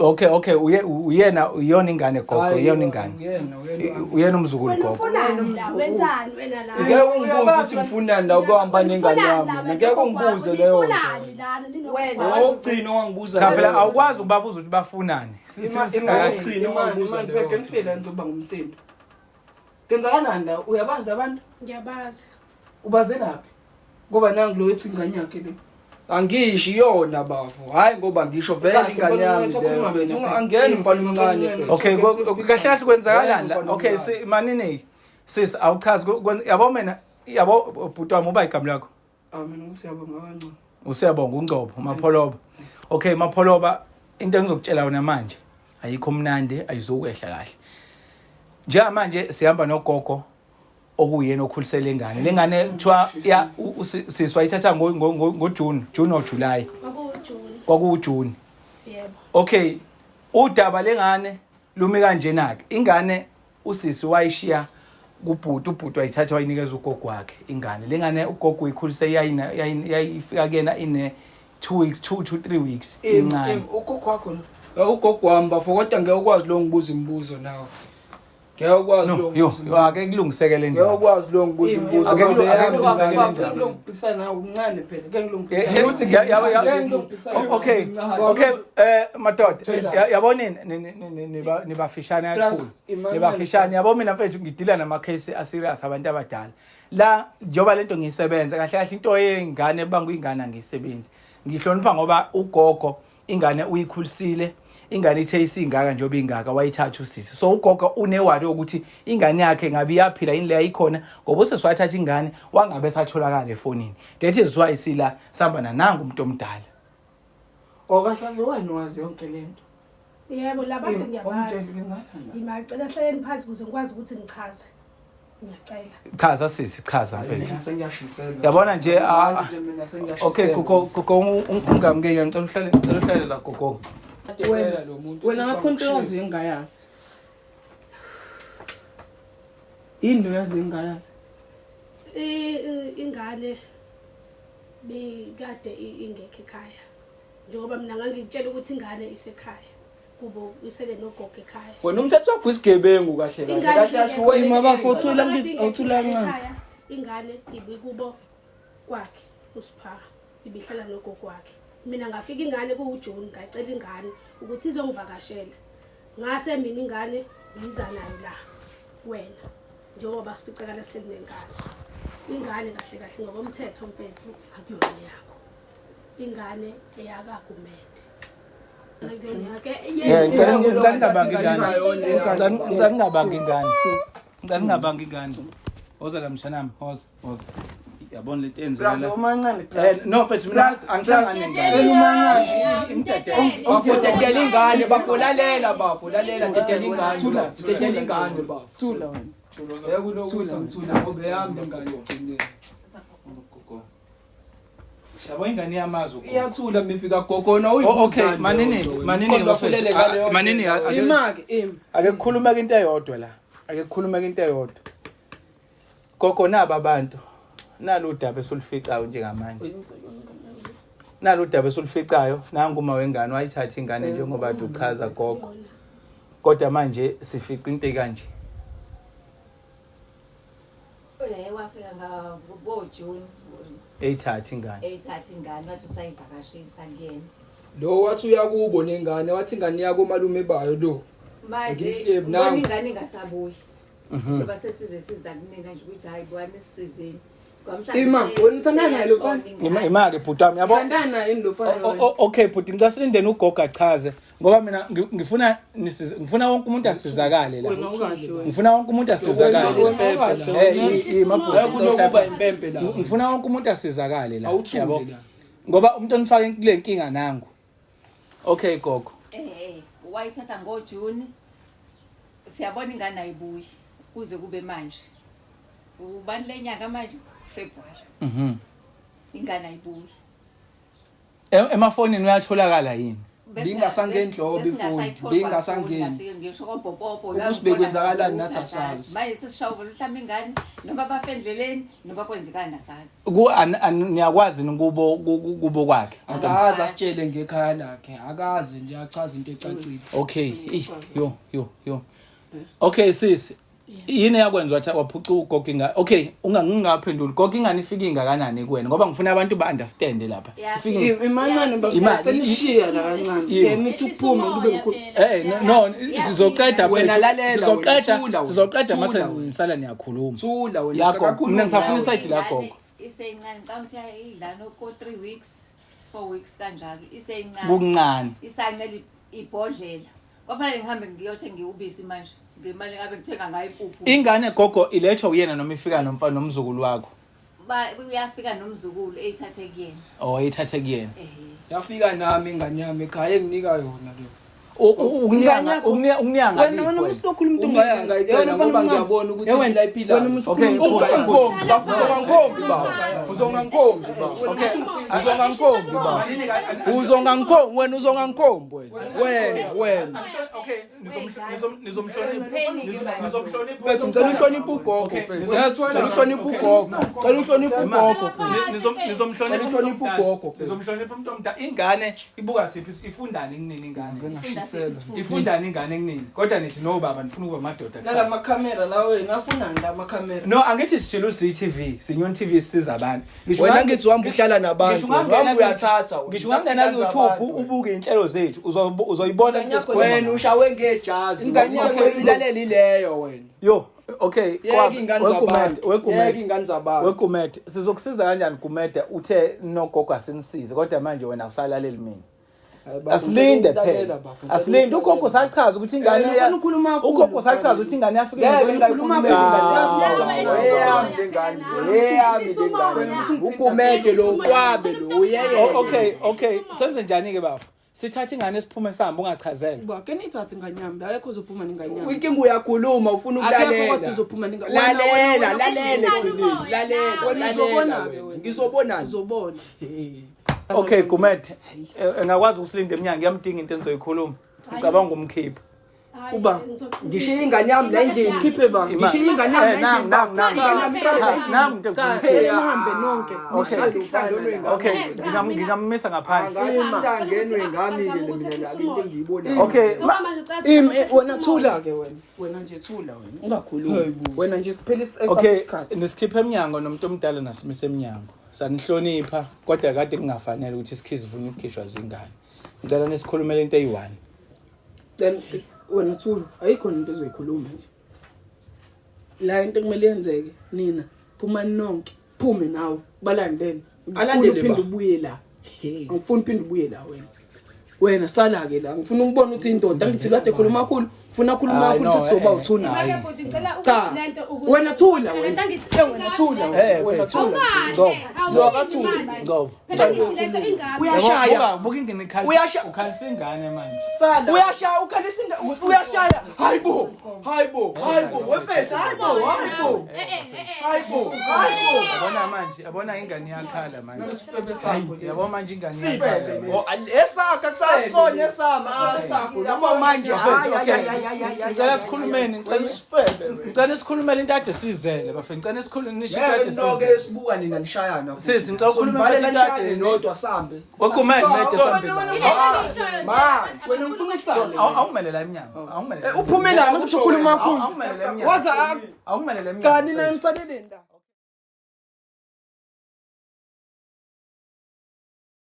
Okay, uyena, uyona ingane, gogo, uyona ingane. Uyena, uyena. Uyena umzukulu, Wena gogo. ufunani la? Wenzani wena la? Ngeke ungibuze ukuthi ngifunani la ukuhamba nengane Ufunani yami. la Mina wena ngeke gogo ungibuze wakho? leyo nto. Nifunani lana ninogogo Wena. wakho? Owokugcina owangibuza. Cha phela leyo nto. awukwazi ukubabuza ukuthi bafunani. Singakagcini owangibuza leyo nto. Ngifile ngizoba ngumsindo. Kenzakalani la? Uyabazi labantu? Ngiyabazi. Ubazelaphi? Ngoba nangu lo wethu ingane yakhe le. Angisho iyona bafo. Hayi ngoba ngisho vele Kahle, ingane yami mfana leyo. omncane, Mfethu, Angena umfana omncane. mfethu. Okay, kahle kahle kwenzakalani la? Yena Okay, umfana si manini. Sis awuchazi yabo mina, yabo bhuti wami, uba igama lakho. Ah, mina usiyabonga kancane. Usiyabonga uNgcobo, Mapholoba. Okay, Mapholoba, into engizokutshela yona manje ayikho mnandi, ayizokwehla kahle. Njengamanje sihamba nogogo okuyena okhulisele ingane. Lengane kuthiwa ya sisi wayithatha ngo June, June or July. KwakuwuJune. KwakuwuJune. Yebo. Okay, udaba lengane lumi kanjena ke. Ingane usisi wayishiya kubhuti, ubhuti wayithatha wayinikeza ugogo wakhe ingane. Lengane ugogo uyikhulise, yayina yayifika kuyena ine 2 weeks, 2 to 3 weeks, incane. Ugogo wakho lo. Ugogo wami bafo, kodwa ngeke ukwazi lo ngibuza imibuzo nawe. Ngeke ukwazi lo No, yo, ngibuza yo, ake kulungiseke le Ngeke ndaba. ukwazi lo ngibuza imibuzo. Ake Ngoba yami kulungiseke ingane le ndaba. Ngilungisana nawe umncane phela. Ngeke Eh, ngilungisane. Okay, madoda, yabona nibafishane kakhulu, nibafishane. Yabo mina mfethu, ngidila nama-case a-serious abantu abadala la. Njengoba lento ngiyisebenza kahle kahle, into yengane banguyingane angiyisebenzi, ngihlonipha ngoba ugogo ingane uyikhulisile. Ingane ithe isingaka njengoba ingaka wayithatha usisi, so ugogo une-worry yokuthi ingane yakhe ngabe iyaphila yini le ayikhona, ngoba usisi wathatha ingane wangabe esatholakala efonini. That is why sila sihamba nanangu umuntu omdala. Okahle kahle wena wazi yonke lento. Yebo, labantu ngiyabazi. Umtshele ngane. Ngimacela hlaleni phansi ukuze ngikwazi ukuthi ngichaze. Ngiyacela. Chaza sisi, chaza mfethu. Mina sengiyashiselwa. Yabona nje, Manje mina sengiyashiselwa. Okay gogo, gogo, ungamkeki, ngicela uhlale la, gogo. Delela lo muntu. Wena ngathi khona into oyaziyo engingayazi. Yini oyaziyo engingayazi? Ingane bikade ingekho ekhaya. Njengoba mina ngangikutshela ukuthi ingane isekhaya. Kubo isele nogogo ekhaya. Wena umthetho wakho isigebengu kahle kahle. Ingane Kahle kahle ibingekho wena. Ima bafo, uthula Njengoba ngi- kade awuthula ingekho kancane. ekhaya, ingane ibikubo kwakhe uSipha, ibihlala nogogo wakhe. Mina ngafika ingane kuwuJune, ngacela ingane ukuthi izongivakashela. Ngase mina ingane ngiza nayo la wena, njengoba sificakala sihleli nengane. Ingane kahle kahle ngokomthetho mfethu akuyona yakho. Ingane eyakaGumede. Akuyona yakhe. Yeah, ngicela ningabangi ingane. Ngicela ningabangi ingane. Ngicela ningabangi ingane. Woza la mshanami, woza, woza. Yabona lento eyenzeka Plus la. umancane. No mfethu, mina angihlangani nengane. Imdedele. Bafo, dedela ingane bafo, lalela bafo, lalela, dedela ingane bafo, dedela ingane bafo. Thula wena. Yeke kulokuthi angithula ngoba eyami lengane ekugcineni. Yabo ingane iyamazi ugogo. Iyathula mifika gogo na. Oh, okay, manini, manini bafethu. Ah, manini, Ima-ke ima. Ake kukhulumeke into eyodwa la. Ake kukhulumeke into eyodwa. Gogo, naba abantu. Nalo udaba esoluficayo njengamanje. Nalo udaba esoluficayo, nangu uma wengane wayithatha ingane njengoba kade uchaza, gogo. Kodwa manje sifica into kanje. Wafika ngabo-June. Eyithatha ingane. Eyithatha ingane, wathi usayivakashisa kuyena. Lo wathi uyakubo nengane, wathi ingane yakomalume bayo lo. Manje Ngimhlebi ubona nangu. ingane ingasabuyi, njengoba sesize siza kunina nje ukuthi hayi bani sisizeni. Ima, wena uthandana naye lo mfana? Ima ke bhuti wami, yabo. Thandana yini lo mfana wena? Okay bhuti, ngicela silindeni ugogo achaze ngoba mina ngifuna wonke umuntu asizakale la. Wena ukahle wena. Ngifuna wonke umuntu asizakale. Wena ukahle. Ima bhuti, ngicela Kunokuba uhlale. impempe la. Ngifuna wonke umuntu asizakale la. Awuthule Yabo. la. Ngoba umuntu onifake kule nkinga nangu. Okay gogo. Wayithatha ngoJune, siyabona ingane ayibuyi kuze kube manje. Ubani lenyanga manje? February. Ingane ayibuyi. Emafonini uyatholakala yini? Bingasangeni nhlobo ifoni, bingasangeni. Ngisho kobhopopo. Ukuthi bekwenzakalani nathi asazi. Manje sesishawuvela mhlawumbe ingane noma bafe endleleni noma kwenzekani asazi. Ku niyakwazi kubo kubo kwakhe. Akaze asitshele ngekhaya lakhe, akaze nje achaze into ecacile. Okay, yo yo yo. Okay sis, yini yakwenza wathi waphuca ugogo ingane? Okay, ungangingaphenduli. Gogo ingane ifike ingakanani kuwena? Ngoba ngifuna abantu ba understand lapha. Ifike Imancane Imali. bafuna nishiya la kancane. Yebo. Nithi uphume kube mkhulu. No, sizoqeda Wena mfethu. lalela wena, Sizoqeda, thula wena, sizoqeda mase thula wena. nisala niyakhuluma. Thula wena, Yakho, sikakhuluma mina ngisafuna nawe. isayidi la gogo. Iseyincane ngicabanga ukuthi idlana ko 3 weeks, 4 weeks kanjalo. Iseyincane. Kuncane. Isancela ibhodlela. Kwafanele ngihambe ngiyothenga ubisi manje. Ngemali ngabe ngithenga ngayo impuphu. Ingane gogo ilethwa uyena noma ifika nomfana nomzukulu wakho? Ba uyafika nomzukulu eyithathe kuyena. Oh, ithathe kuyena. Ehhe. Yafika nami ingane yami ekhaya enginika yona lo. Ukunika ukunika Wena wena usulokhuluma into Ungayi ngayicela ngoba ngiyabona ukuthi impilo ayiphilayo. Wena umuntu Okay. Uzongangikhombi bafo, uzongangikhombi bafo. Uzongangikhombi bafo. Uzongangikhombi bafo. Uzongangikhombi wena, uzongangikhombi wena. Wena, wena. Okay, nizomhlonipha. Mfethu ngicela uhloniphe ugogo mfethu. Ngicela uhloniphe ugogo. Ngicela uhloniphe ugogo mfethu. Nizomhlonipha Uhloniphe ugogo mfethu. Nizomhlonipha umuntu omdala. Ingane ibuka siphi ifundani kunini ingane? Ngingashisela. Ifundani ingane kunini? Kodwa nithi no baba nifuna ukuba amadoda Nala kusasa. makhamera la wena afunani la makhamera? No, angithi sishilo u-CTV, Sinyoni TV sisiza abantu. Ngisho Wena unga- ngithi uhamba uhlala nabantu. Ngisho ungangena Uhamba uyathatha wena. Ngisho ungangena Uthatha ku-YouTube abantu. ubuke inhlelo zethu, uzoyibona into esikhuluma Wena ngayo. ushawe ngejazi. Ingane yakho Wena ulalela ileyo wena. Yo, okay, Yeka ingane zabantu. Yeka ingane zabantu. Wekumede, sizokusiza kanjani Gumede? Uthe nogogo asinisize kodwa manje wena awusalaleli mina. Asilinde phela. Asilinde ugogo sachaza ukuthi ingane Eh, ufuna ukukhuluma kakhulu. ugogo sachaza ukuthi ingane yafika Ngeke ngingayikhulumeli ingane Ah. yami. Eyami lengane. Eyami lengane. Ugumede lo kwabe lo uyeke. Okay, okay. Senze njani ke bafo? Sithatha ingane siphume sihambe ungachazela. Uba ke nithathe ingane yami, akekho ozophuma nengane yami. Inkinga uyakhuluma ufuna Akekho kodwa ukulalela. uzophuma nengane. Lalela, lalela ekugcineni. Lalela. Wena lalela uzobona-ke wena. wena. Ngizobonani? Uzobona. Okay, Gumede, engakwazi ukusilinda eminyaka ngiyamdinga into enizoyikhuluma. Ngicabanga umkhipha. Uba, Ngishiya ingane yami la endlini. Khiphe ba. Ngishiya ingane yami la Eh, endlini. nangu, nangu, Ingane yami isale la endlini. Nangu into Cha, engifuna. phela nihambe nonke. Okay. Ngathi kuhlangenwe ngami. Okay, ngingammisa ngaphandle. Kuhlangenwe ngami-ke le mina la into engiyibonayo. Okay, Wena thula ke wena. Wena nje thula wena. Ungakhulumi. Wena nje siphela Okay, isikhathi. nisikhiphe emnyango nomuntu omdala nasimise emnyango. Sanihlonipha kodwa kade kungafanele ukuthi sikhize ivune ukukhishwa zingane. Ngicela nisikhulumele into eyi-one. Then wena thula, ayikho into ozoyikhuluma nje. La into ekumele yenzeke nina phumani nonke, phume nawe, balandele. Alandele Ngifuna uphinde ba? ubuye la. Angifuni uphinde ubuye la wena. Wena sala ke la. Ngifuna ukubona ukuthi indoda angithi kade khuluma kakhulu. Ngifuna khuluma Hayi, kakhulu no, sesizoba eh, uthuna. hayi. Cha. Wena thula wena. Eh, wena thula Eh, wena. Wena mfethu. thula. Ngcobo. Ngcobo. Ngcobo. Uyashaya. Buka, buka ingane ikhalisa. Ukhalisa ingane manje. Sala. Uyashaya ukhalisa uyashaya. Hayibo. Hayibo. Hayibo. Wefethu hayibo. Hayibo. Hayibo. Hayibo. Yabona manje, yabona ingane iyakhala manje. Isifebe sakho lesi. Yabo manje ingane iyakhala. Sibe. Oh, esakho akusona esami. Esakho. Yabo manje. Hayi Okay. hayi hayi hayi. Ngicela sikhulumeni, ngicela Isifebe. wena. ngicela sikhulumele into ade sizele bafethu. Ngicela sikhulume nisho into Ngeke ade ninoke sizele. sibuka nina nishayana. Sisi, ngicela ukhulume Sonivale mfethu into ade- nishayane nodwa sihambe. Wekumele, Sihambe Ma, wena ngifuna usale. Awumele la emnyango. Awumele. Uphumelani ukuthi ukhuluma kakhulu. Awumele la emnyango. Waza Awumele la emnyango. kani na nisaleleni la.